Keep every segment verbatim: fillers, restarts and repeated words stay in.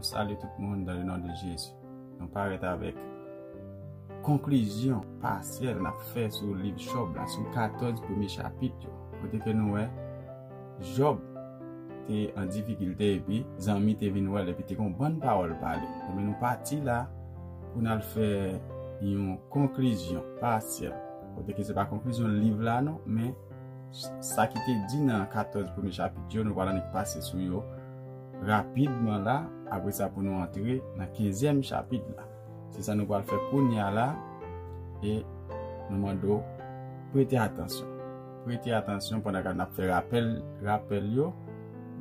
Salye tout moun dans le nom de Jésus. Nou parèt avèk konklizyon pasyèl n ap fè sou liv Jòb la, sou katòz premye chapit yo. Kote ke nou wè Jòb te an difikilte epi zanmi te vin wè l epi te gon bann pawòl pale. Ebyen nou pati la pou n al fè yon konklizyon pasyèl. Kote ke se pa konklizyon liv la non, men sa ki te di nan katòz premye chapit yo, nou pral annik pase sou yo rapidman la, apre sa pou nou antre nan kenzyèm chapit la. Se sa nou pral fè kounye a la, e nou mande w prete atansyon. Prete atansyon pandan ke n ap fè rapèl, rapèl yo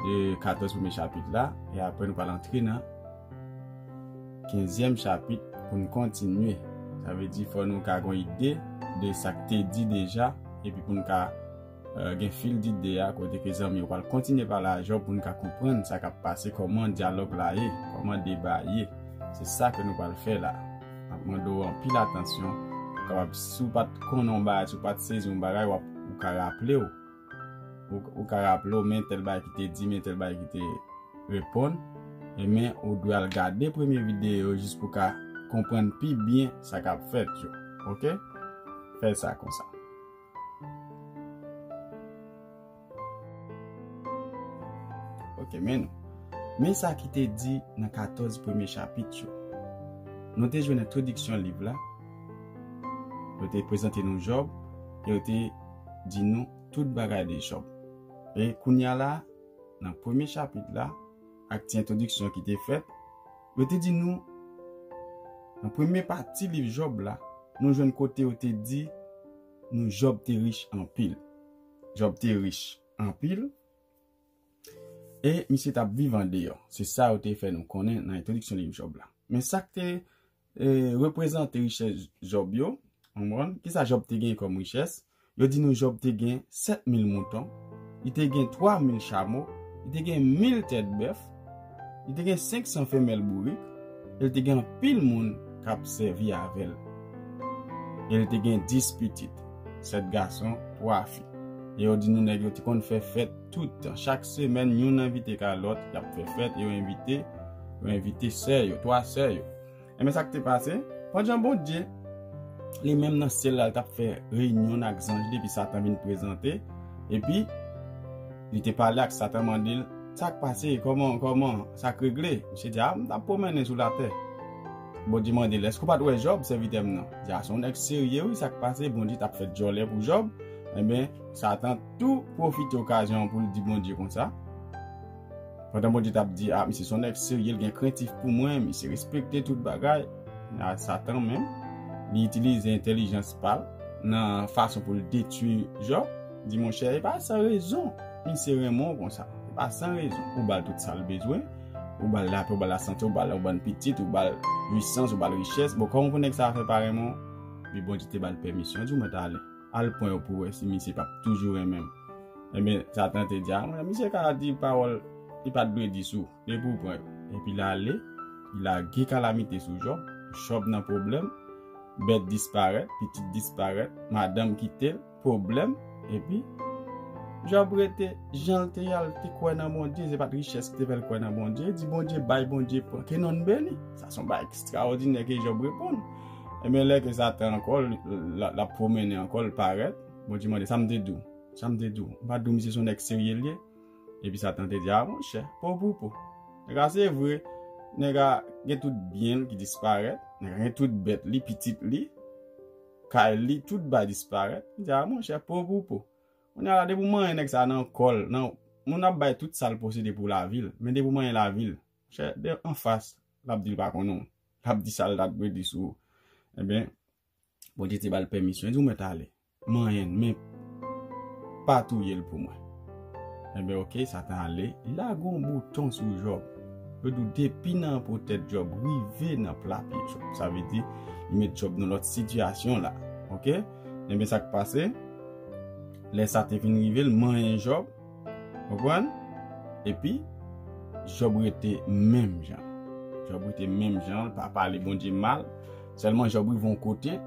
de katòz premye chapit la, e apre nou pral antre nan kenzyèm chapit pou n kontinye. Sa vle di fò nou ka gon ide de sa k te di deja, epi pou n ka, euh, gen fil dide a, kote ke zanmi yo pral kontinye pale a Jòb pou n ka konprann sa k ap pase, kòman dyalòg la ye, kòman deba ye. Se sa ke nou pral fè la. M ap mande w anpil atansyon. Ou kapab, si w pa t konnen yon bagay, si w pa t sezi yon bagay, w ap, ou ka raple w. Ou, ou ka raple w, men tèl bagay ki te di, men tèl bagay ki te reponn. E men, ou dwe al gade premye videyo jis pou ka konprann pi byen sa k ap fèt yo. Oke? Fè sa konsa. Oke, men nou. Men sa ki te di nan katòz premye chapit yo. Nou te jwenn entwodiksyon liv la. Yo te prezante nou Jòb, e yo te di nou tout bagay de Jòb. E kounye a la, nan premye chapit la, ak ti entwodiksyon ki te fèt, yo te di nou, nan premye pati liv Jòb la, nou jwenn kote yo te di nou Jòb te rich anpil. Jòb te rich anpil, e misye t ap viv andeyò. Se sa yo te fè nou konnen nan entwodiksyon liv Jòb la. Men sa k te, e, reprezante richès Jòb yo, w konprann? Kisa Jòb te gen kòm richès? Yo di nou Jòb te gen sèt mil mouton, li te gen twa mil chamo, li te gen mil tèt bèf, li te gen senk san femèl bourik, e li te gen anpil moun k ap sèvi avè l. E li te gen dis pitit, sèt gason, twa fi. E yo di nou nèg yo te konn fè fèt tout tan. Chak semèn, youn envite ka lòt, y ap fè fèt, e yo envite, yo envite sè yo, twa sè yo. Enben, sa k te pase, pandan Bondye, li menm nan syèl la, li t ap fè reyinyon ak zanj li, epi Satan vin prezante, epi li te pale ak Satan, mande l, "Sa k pase? Kòman, kòman? Sa k regle?" Misye di, "A, m t ap pwomennen sou latè." Bondye mande l, "Èske w pa t wè Jòb, sèvitè m nan?" Li di, "A, se yon nèg serye, wi, sa k pase?" Bondye t ap fè djòlè pou Jòb. Enben, Satan tou pwofite okazyon an pou l di Bondye konsa. Pandan Bondye t ap di, "A, misye se yon nèg serye, l gen krentif pou mwen, misye respekte tout bagay." A, Satan menm, li itilize entèlijans pa l nan fason pou l detwi Jòb. Di, "Monchè, e pa san rezon misye renmen w konsa. E pa san rezon. Ou ba l tout sa l bezwen. Ou ba l lapè, ou ba l lasante, ou ba l yon bann pitit, ou ba l pwisans, ou ba l richès. Bon, kòman pou nèg sa a fè pa renmen w?" Epi Bondye te ba l pèmisyon, di, "Ou mèt ale. Al pran yo pou w wè si misye p ap toujou renmen m." Enben, Satan te di, "A, mwen, misye ka di pawòl li pa t dwe di sou, depi w pran yo." Epi l ale, li lage kalamite sou Jòb, Jòb nan pwoblèm, bèt disparèt, pitit disparèt, madanm kite l, pwoblèm, epi Jòb rete jan l te ye a, l te kwè nan Bondye, se pa t richès ki te fè l kwè nan Bondye, di Bondye bay, Bondye pran, ke non l beni. Sa se yon bagay ekstraòdinè ke Jòb reponn. Enben, lè ke Satan ankò, l, l, l ap pwomennen ankò, l parèt, Bondye mande, "Sa m te di w?" Sa m te di w? M pa t di w misye se yon nèg serye l ye? Epi Satan te di, "A, monchè, po pou po. Nèg la, se vre, nèg la gen tout byen l ki disparèt, nèg la gen tout bèt li, pitit li, kay li, tout bagay disparèt." Li di, "A, monchè, po pou po. Kounye a la, depi w manyen nèg sa nan kò l, nan, moun ap bay tout sa l posede pou lavi l, men depi w manyen lavi l, monchè, de anfas, l ap di l pa konnen w. L ap di sa l ta dwe di sou ou." Enben, Bondye te ba l pèmisyon, li di, "Ou mèt ale. Manyen l, men pa touye l pou mwen." Enben, oke, Satan ale. Li lage yon bouton sou Jòb. Yo di w depi nan po tèt Jòb rive nan pla pye Jòb. Sa vle di, li met Jòb nan lòt sitiyasyon la. Oke? Enben, sa k pase? Lè sa te vin rive, l manyen Jòb. Konprann? Epi, Jòb rete menm jan. Jòb rete menm jan, l pa pale Bondye mal. Sèlman Jòb rive yon kote,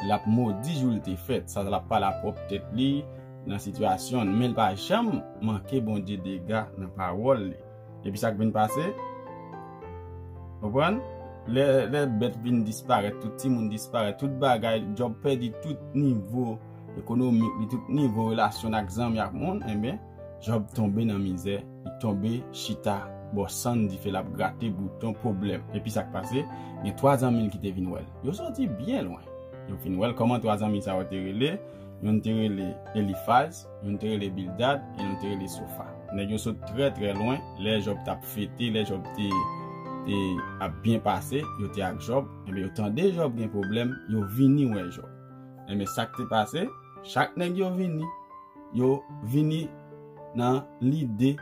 l ap modi jou l te fèt. Sa l ap pale a pwòp tèt li, nan sitiyasyon l, men l pa janm manke Bondye dega nan pawòl li. Epi sa k vin pase, Konprann? Lè, lè bèt vin disparèt, tout timoun disparèt, tout bagay, Jòb pèdi tout nivo ekonomik li, tout nivo relasyon l ak zanmi ak moun, enben, Jòb tonbe nan mizè, li tonbe chita bò sann dife, l ap grate bouton pwoblèm. Epi sa k pase, gen twa zanmi l ki te vin wè l. Yo soti byen lwen. Yo vin wè l. Kòman twa zanmi sa yo te rele? Youn te rele Elifaz, youn te rele Bildad, e youn te rele Sofa. Nèg yo sot trè, trè lwen. Lè Jòb t ap fete, lè Jòb te, te ap byen pase, yo te ak Jòb. Enben, yo tande Jòb gen pwoblèm, yo vini wè Jòb. Enben, sa k te pase, chak nèg yo vini, yo vini nan lide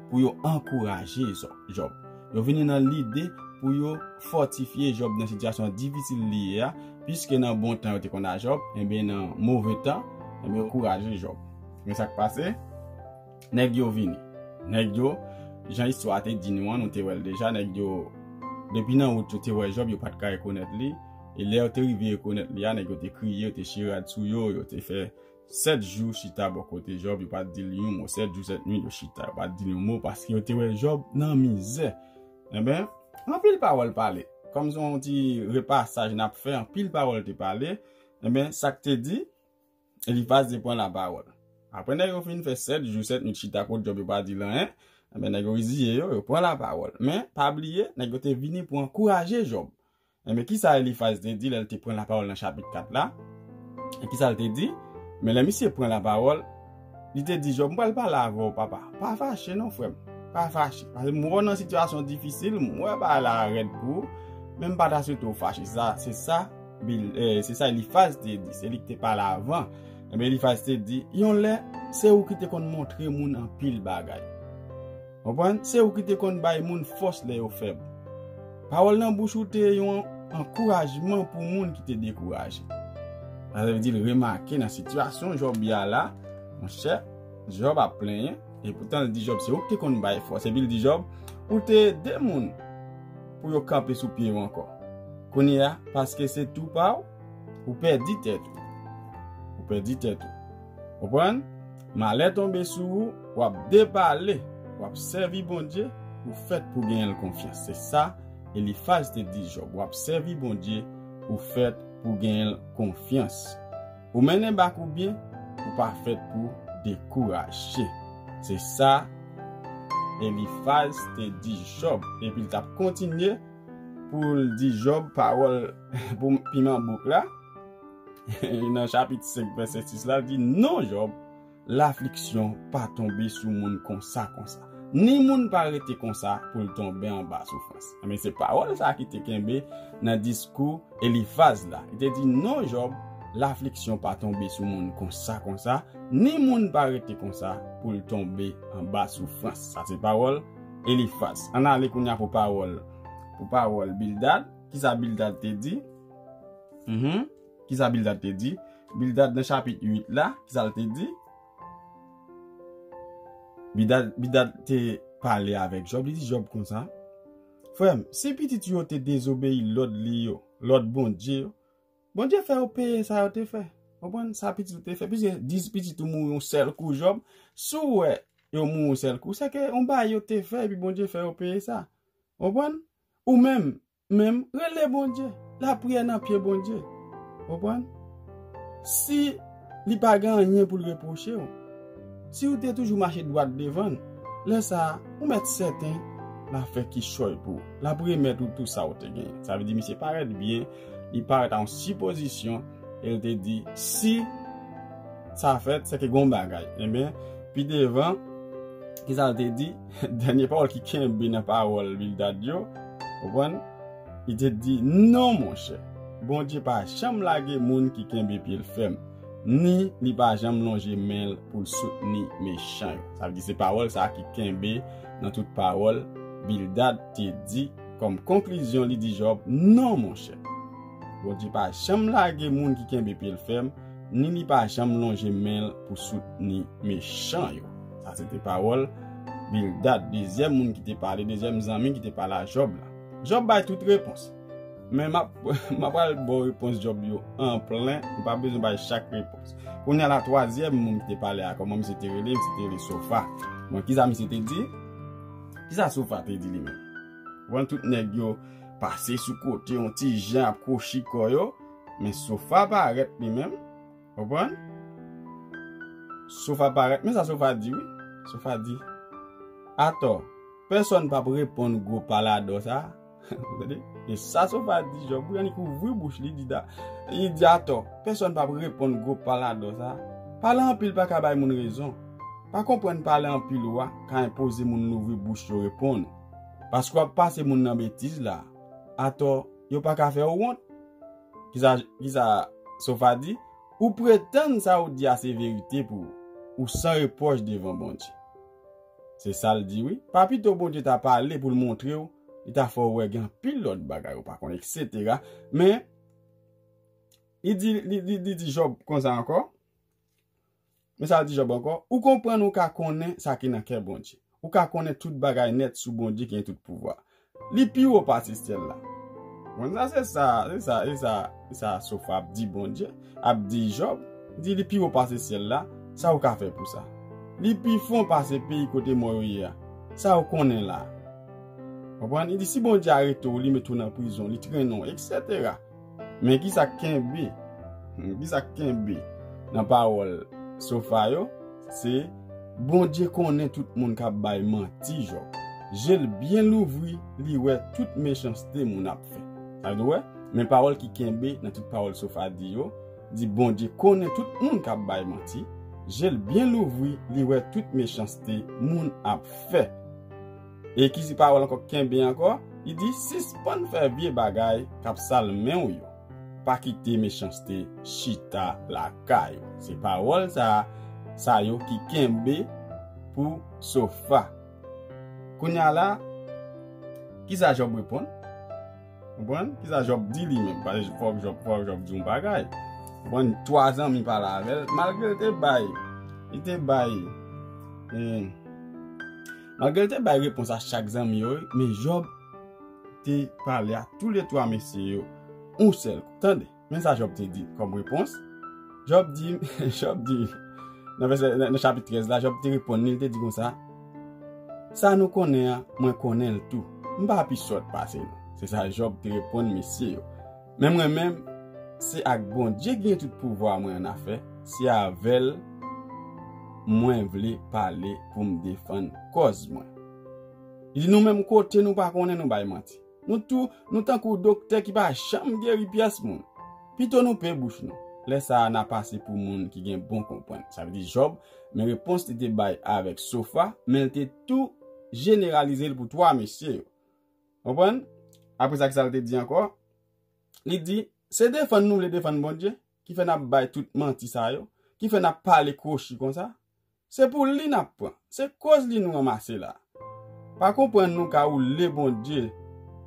pou yo ankouraje Jòb. Yo vini nan lide pou yo fòtifye Jòb nan sitiyasyon difisil li ye a, piske nan bon tan yo te konn a Jòb, enben nan move tan, enben yo ankouraje Jòb. Men sa k pase, nèg yo vini. Nèg yo, jan istwa te di nou an, nou te wè l deja, nèg yo, depi nan wout yo te wè Jòb, yo pa t ka rekonèt li. E lè yo te rive rekonèt li a, nèg yo te kriye, yo te chire rad sou yo, yo te fè sèt jou chita bò kote Jòb, yo pa t di l yon mo, sèt jou, sèt nuit, yo chita, yo pa t di l yon mo, paske yo te wè Jòb nan mizè. Enben, anpil pawòl pale. Kòm se yon ti repasaj n ap fè, anpil pawòl te pale. Enben, sa k te di, Elifaz te pran lapawòl. Apre nèg yo fin fè sèt jou, sèt nuit chita kot Jòb, yo pa di l anyen, enben, nèg yo reziye yo, yo pran lapawòl. Men, pa bliye, nèg yo te vini pou ankouraje Jòb. Enben, kisa Elifaz te di lè l te pran lapawòl nan chapit kat la? E kisa l te di? Men lè misye pran lapawòl, li te di, Jòb, m pral pale avè w, papa. Pa fache non, frè m. Pa fache. Paske m wè w nan sitiyasyon difisil, m wè bagay la rèd pou ou, men m pa ta swete w fache. Sa, se sa, Bil-, eh, se sa Elifaz te di. Se li ki te pale avan. Enben, Elifaz te di, yon lè, se ou ki te konn montre moun anpil bagay. Konprann? Se ou ki te konn bay moun fòs lè yo fèb. Pawòl nan bouch ou te yon ankourajman pou moun ki te dekouraje. Sa vle di l remake nan sitiyasyon Jòb ye a la, monchè, Jòb ap plenyen, e poutan l di Jòb, se ou ki te konn bay fòs. Epi l di Jòb, ou te ede moun pou yo kanpe sou pye yo ankò. Kounye a, paske se tou pa w, ou pèdi tèt ou. Ou pèdi tèt ou. Konprann? Malè tonbe sou ou, w ap depale, w ap sèvi Bondye, ou fèt pou genyen l konfyans. Se sa Elifaz te di Jòb, w ap sèvi Bondye, ou fèt pou genyen l konfyans. Ou mennen bak ou byen, ou pa fèt pou dekouraje. Se sa Elifaz te di Jòb. Epi l t ap kontinye pou l di Jòb pawòl pou piman bouk la. Nan chapit senk, vèsè sis la, l di, non, Jòb, lafliksyon pa tonbe sou moun konsa, konsa. Ni moun pa rete konsa pou l tonbe anba soufrans. Men se pawòl sa ki te kenbe nan diskou Elifaz la. Li te di, non, Jòb, lafliksyon pa tonbe sou moun konsa, konsa, ni moun pa rete konsa pou l tonbe anba soufrans. Sa se pawòl Elifaz. Ann ale kounye a pou pawòl, pou pawòl Bildad. Kisa Bildad te di? Mhm. Kisa Bildad te di? Bildad nan chapit uit la, kisa l te di? Bildad, Bildad te pale avèk Jòb, li di Jòb konsa, frè m, si pitit yo te dezobeyi lòd li yo, lòd Bondye yo, Bondye fè yo peye sa yo te fè. Konprann? Sa pitit ou te fè. Piske dis pitit ou mouri yon sèl kou, Jòb, si w wè yo mouri yon sèl kou, se ke yon bagay yo te fè, epi Bondye fè yo peye sa. Konprann? Ou menm, menm, rele Bondye. Lapriyè nan pye Bondye. Konprann? Si li pa gen anyen pou l repwoche w, si w te toujou mache dwat devan l, lè sa a, ou mèt sèten l ap fè kichòy pou ou. L ap remèt ou tou sa w te genyen. Sa vle di, misye parèt byen, li parèt a yon sipozisyon, e l te di, si sa fèt, se ke gon bagay. Enben, pi devan, kisa l te di? Dènye pawòl ki kenbe nan pawòl Bildad yo, konprann? Li te di, non, monchè, Bondye pa janm lage moun ki kenbe pye l fèm, ni li pa janm lonje men l pou l soutni mechan yo. Sa vle di, se pawòl sa a ki kenbe nan tout pawòl Bildad te di kòm konklizyon, li di Jòb, non, monchè. Bondye pa janm lage moun ki kenbe pye l fèm, ni li pa janm lonje men l pou soutni mechan yo. Sa se te pawòl Bildad, dezyèm moun ki te pale, dezyèm zanmi ki te pale a Jòb la. Jòb bay tout repons. Men m ap, m ap pral ba w repons Jòb yo an plen, ou pa bezwen bay chak repons. Kounye a la, twazyèm moun ki te pale a, kòman misye te rele? Misye te rele Sofa. Bon, kisa misye te di? Kisa Sofa te di li menm? Ou konn tout nèg yo, pase sou kote yon ti jan ap kwochi kò yo, men Sofa parèt li menm. Konprann? Sofa parèt, men sa Sofa di wi. Sofa di, atò, pèsonn p ap reponn gwo paladò sa. Ou tande? E sa Sofa di Jòb wi, annik ouvri bouch li di da. Li di, atò, pèsonn p ap reponn gwo paladò sa. Pale anpil pa ka bay moun rezon. Pa konprann pale anpil ou a ka enpoze moun louvri bouch yo reponn. Paske w ap pase moun nan betiz la. Atò, yo pa ka fè w wont. Kisa, kisa Sofa di? Ou pretann sa ou di a se verite pou ou, ou san repwòch devan Bondye. Se sa l di wi. Pa pito Bondye ta pale pou l montre w, li ta fè w wè gen anpil lòt bagay ou pa konnen, etsetera. Men, li di, li, li, li di Jòb konsa ankò. Men sa l di Jòb ankò, ou konprann ou ka konnen sa ki nan kè Bondye. Ou ka konnen tout bagay nèt sou Bondye ki gen tout pouvwa. Li pi wo pase syèl la. Bon, sa se sa, se sa, se sa, se sa Sofa ap di Bondye, ap di Jòb, di li pi wo pase syèl la, sa ou ka fè pou sa? Li pi fon pase peyi kote mò yo ye a, sa ou konnen la? Konprann? Li di si Bondye arete w, li mete w nan prizon, li trennen w, etsetera. Men kisa k kenbe? Hmm, kisa k kenbe nan pawòl Sofa yo? Se Bondye konnen tout moun k ap bay manti Jòb. Je l byen louvri, li wè tout mechanste moun ap fè. Sa vle di, wè, men pawòl ki kenbe nan tout pawòl Sofa di yo, di Bondye konnen tout moun k ap bay manti. Je l byen louvri, li wè tout mechanste moun ap fè. E ki si pawòl ankò kenbe ankò, li di, sispann fè vye bagay k ap sal men w yo. Pa kite mechanste chita lakay ou. Se pawòl sa, sa yo ki kenbe pou Sofa. Kounye a la, kisa Jòb reponn? Konprann? Kisa Jòb di li menm? Paske fòk Jòb, fòk Jòb di yon bagay. Konprann? Twa zanmi pale avè l, malgre l te bay, li te bay, eh, malgre l te bay repons a chak zanmi yo, men Jòb te pale a toulètwa mesye yo yon sèl kou. Tande, men sa Jòb te di kòm repons. Jòb di, Jòb di, nan vèsè, nan, nan chapit trèz la, Jòb te reponn li, li te di konsa, sa nou konnen an, mwen konnen l tou. M pa pi sòt pase nou. Se sa Jòb te reponn mesye yo. Men mwen menm, se ak Bondye ki gen tout pouvwa mwen an afè, se avè l mwen vle pale pou m defann kòz mwen. Li di nou menm kote nou pa konnen nou bay manti. Nou tou, nou tankou doktè ki pa janm geri pyès moun. Pito nou pe bouch nou. Lè sa a n a pase pou moun ki gen bon konprann. Sa vle di Jòb, men repons li te bay avèk Sofa, men l te tou jeneralize l pou twa mesye yo. Konprann? Apre sa, kisa l te di ankò? Li di, se defann nou vle defann Bondye, ki fè n ap bay tout manti sa yo, ki fè n ap pale kwochi konsa. Se pou li n ap pran. Se koz li nou ranmase la. Pa konprann nou ka woule Bondye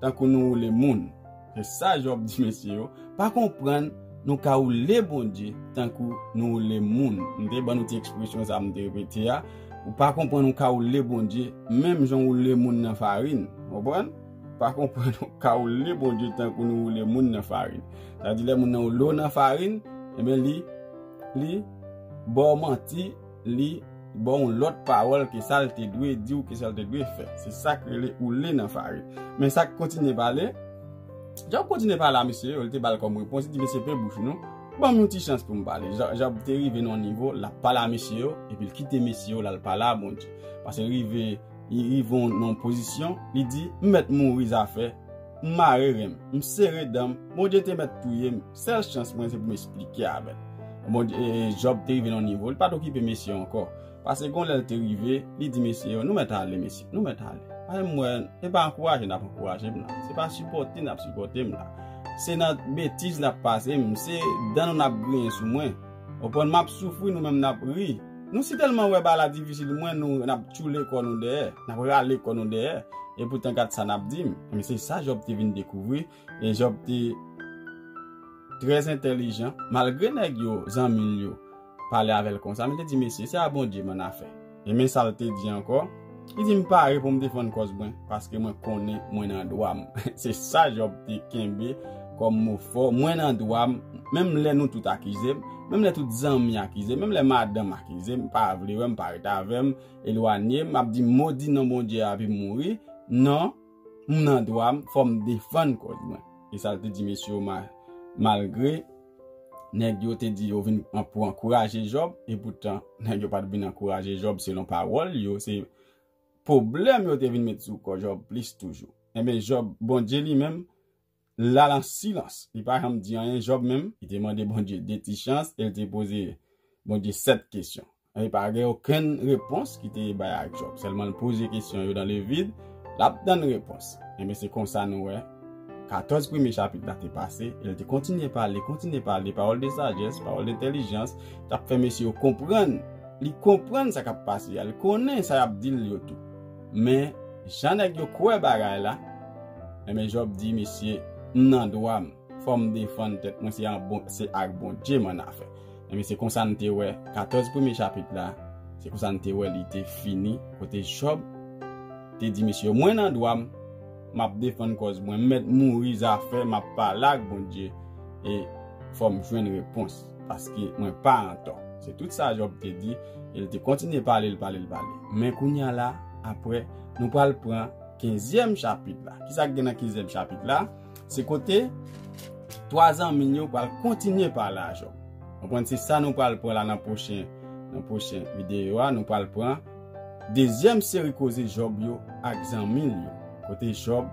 tankou nou woule moun. Se sa Jòb di mesye yo. Pa konprann nou ka woule Bondye tankou nou woule moun. M te ban nou ti ekspresyon sa m te repete a. Ou pa konprann ou ka woule Bondye menm jan w woule moun nan farin. Konprann? Pa konprann ou ka woule Bondye tankou nou woule moun nan farin. Sa di lè moun nan woule w nan farin, ebyen li, li ba w manti, li ba w yon lòt pawòl ke sa l te dwe di w, ke sa l te dwe fè. Se sa k rele woule nan farin. Men sa k kontinye pale, Jòb kontinye pale a mesye yo, li te ba l kòm repons, li di, mesye, pe bouch nou, ban m yon ti chans pou m pale. Jòb, Jòb te rive nan yon nivo, l ap pale a mesye yo, epi l kite mesye yo, l al pale a Bondye. Paske rive, li rive nan yon pozisyon, li di, m mèt mouri zafè, m mare ren m, m sere dan m, Bondye te mèt touye m, sèl chans mwen se pou m esplike avè l. Bondye, e, Jòb te rive nan yon nivo, li pa t okipe mesye yo ankò. Paske gon lè l te rive, li di mesye yo, nou mèt ale, mesye, nou mèt ale. Paske m wè, se pa ankouraje n ap ankouraje m la. Se pa sipòte n ap sipòte m la. Se nan betiz n ap pase m, se dan nou n ap griyen sou mwen. Konprann, m ap soufri, nou menm n ap ri. Nou si tèlman wè bagay la difisil, mwen, nou, n ap tchoule kò nou dèyè, n ap rale kò nou dèyè. E poutan, gad sa n ap di m. Men se sa Jòb te vin dekouvri. E Jòb te trè entèlijan. Malgre nèg yo, zanmi l yo, pale avè l konsa, men l te di, mesye, se a Bondye m annafè. E men sa l te di ankò, li di, m pare pou m defann kòz mwen, paske mwen konnen mwen nan dwa m. Se sa Jòb te kenbe kòm mo fò, mwen nan dwa m, menm lè nou tout akize m, menm lè tout zanmi akize m, menm lè madanm akize m, pa vle wè m, pa ret avè m, elwanye m, m ap di modi non Bondye a epi m mouri. Non, m nan dwa m, fò m defann kòz mwen. E sa l te di mesye yo, ma- malgre nèg yo te di yo vin an- pou ankouraje Jòb, e poutan nèg yo pa t vin ankouraje Jòb selon pawòl yo, se pwoblèm yo te vin met sou kò Jòb plis toujou. Enben, Jòb, Bondye li menm, l al an silans. Li pa janm di anyen. Jòb menm, li te mande Bondye de ti chans e l te poze Bondye sèt kesyon. E pa gen okenn repons ki te bay ak Jòb. Sèlman l poze kesyon yo dans le vide, l ap tann repons. Enben, se konsa nou wè katòz premye chapit la te pase, e l te kontinye pale, kontinye pale, pawòl de sajès, pawòl de entèlijans, t ap fè mesye yo konprann. Li konprann sa k ap pase a, li konnen sa y ap di l yo tou. Men, jan nèg yo kwè bagay la, enben, Jòb di, mesye, m nan dwa m, fò m defann tèt mwen, se an bon, se ak Bondye m an afè. Enben, se konsa n te wè katòz premye chapit la, se konsa n te wè li te fini, kote Jòb te di mesye yo, mwen nan dwa m, m ap defann kòz mwen, m mèt mouri zafè, m ap pale ak Bondye, e fò m jwenn repons, paske mwen pa antò. Se tout sa Jòb te di, e l te kontinye pale, l pale, l pale. Men kounye a la, apre, nou pral pran kenzyèm chapit la. Kisa k gen nan kenzyèm chapit la? Se kote twa zanmi l yo pral kontinye pale a Jòb. Konprann, se sa nou pral pran la nan pwochen, nan pwochen videyo a, nou pral pran dezyèm seri koze Jòb yo ak zanmi l yo. Kote Jòb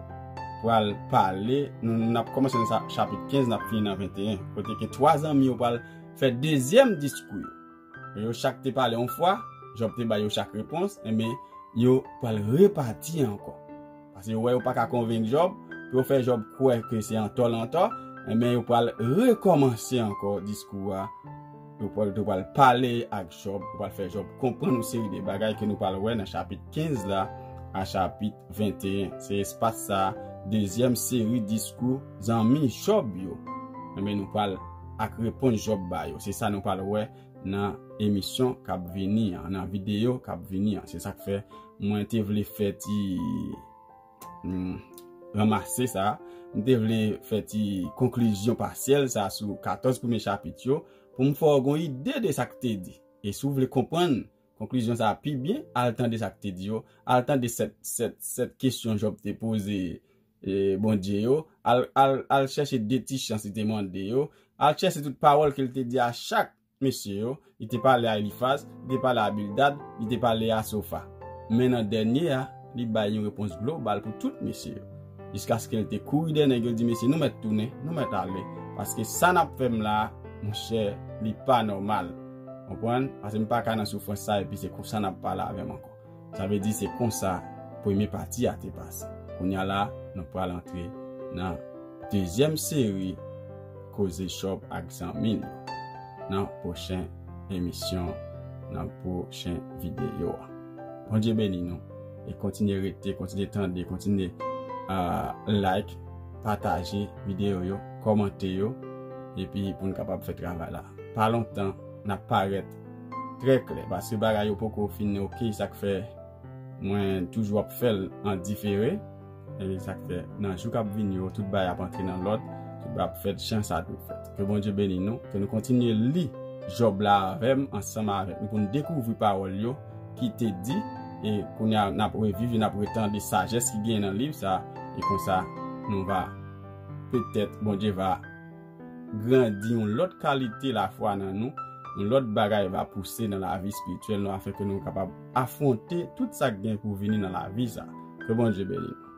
pral pale, nou, n ap kòmanse nan sa- chapit kenz, n ap fini nan venteyen. Kote ke twa zanmi yo pral fè dezyèm diskou yo. Yo chak te pale yon fwa, Jòb te ba yo chak repons, enben, yo pral repati ankò. Paske yo wè yo pa ka konvenk Jòb, pou yo fè Jòb kwè ke se antò l antò, enben, yo pral rekòmanse ankò diskou a. Yo pral, yo pral pale ak Jòb, yo pral fè Jòb konprann yon seri de bagay ke nou pral wè nan chapit kenz la a chapit venteyen. Se espas sa, dezyèm seri diskou zanmi Jòb yo. Enben, nou pral ak repons Jòb ba yo. Se sa nou pral wè nan emisyon k ap vini an, nan videyo k ap vini an. Se sa k fè mwen te vle fè ti, hmm, ranmase sa. M te vle fè ti konklizyon pasyèl sa sou katòz premye chapit yo, pou m fè w gon ide de sa k te di. E si w vle konprann konklizyon sa pi byen, al tande sa k te di yo, al tande sèt, sèt, sèt kesyon Jòb te poze, e, Bondye yo, al, al, al chèche de ti chans li te mande yo, al chèche tout pawòl ke l te di a chak mesye yo, li te pale a Elifaz, li te pale a Bildad, li te pale a Sofa. Men nan dènye a, li bay yon repons global pou tout mesye yo. Jiskaske l te kouri dèyè nèg yo, di, mesye, nou mèt tounen, nou mèt ale, paske sa n ap fè m la, monchè, li pa nòmal. Konprann? Paske m pa ka nan soufrans sa, epi se konsa n ap pale avè m ankò. Sa vle di se konsa premye pati a te pase. Kounye a la, nou pral antre nan dezyèm seri koze Jòb ak zanmi l yo nan pwochen emisyon, nan pwochen videyo a. Bondye beni nou e kontinye rete, kontinye tande, kontinye, ah, like, pataje videyo yo, kòmante yo, epi pou n kapab fè travay la. Pa lontan, n ap parèt trè klè, paske bagay yo poko fin oke, sa k fè mwen toujou ap fè l an difere. E sa k fè, nan jou k ap vini yo, tout bagay ap antre nan lòd, tout bagay ap fèt jan sa dwe fèt. Ke Bondye beni nou, ke nou kontinye li Jòb la avè m, ansanm avèk nou, pou n dekouvri pawòl yo ki te di, e kounye a, n ap reviv, n ap retande sajès ki genyen nan liv sa, e konsa, nou va, petèt, Bondye va grandi yon lòt kalite lafwa nan nou, yon lòt bagay va pouse nan lavi espirityèl nou, afin ke nou kapab afwonte tout sa k gen pou vini nan lavi sa. Ke Bondye beni nou.